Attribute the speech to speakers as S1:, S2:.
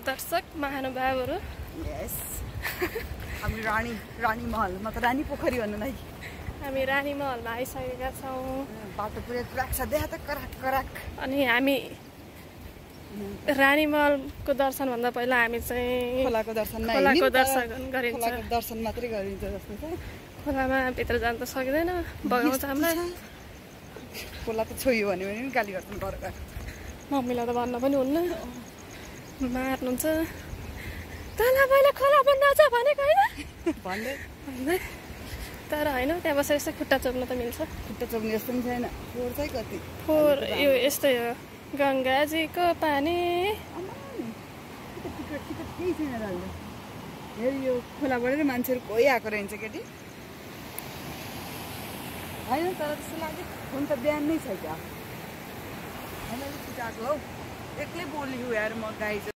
S1: दर्शक महानुभावहरू
S2: यस हामी रानी महलमा त रानी पोखरी भन्नु नै
S1: हामी रानी महलमा आइसकेका छौँ
S2: बाटो पुरै ट्र्याक छ देखा त कराक
S1: अनि हामी रानी महलको दर्शन भन्दा पहिला हामी चाहिँ
S2: खोलाको दर्शन
S1: गरिन्छ
S2: दर्शन मात्रै गरिन्छ जस्तो छ
S1: खोलामा भित्र जान त सकिँदैन बगाउँछ हामीलाई
S2: खोला त छोयो भने पनि गाली गर्छन् घर
S1: मम्मीलाई त भन्न पनि हुन्न मार्नुहुन्छ तँलाई मैले खोला बन्द छ भनेको होइन भन्दै तर होइन त्यहाँ बसेर यस्तो खुट्टा चोप्न त मिल्छ
S2: खुट्टा चोप्ने जस्तो पनि छैन फोहोर चाहिँ कति
S1: फोहोर यो यस्तै हो गङ्गाजीको पानी
S2: केही छैन दाजु हेर यो खोलाबाट मान्छेहरू कोही आएको रहेछ केटी होइन तर जस्तो लाग्यो फोन त बिहान नै छ क्या होइन छिटो आएको हौ एक्लै बोलेको यार म गाई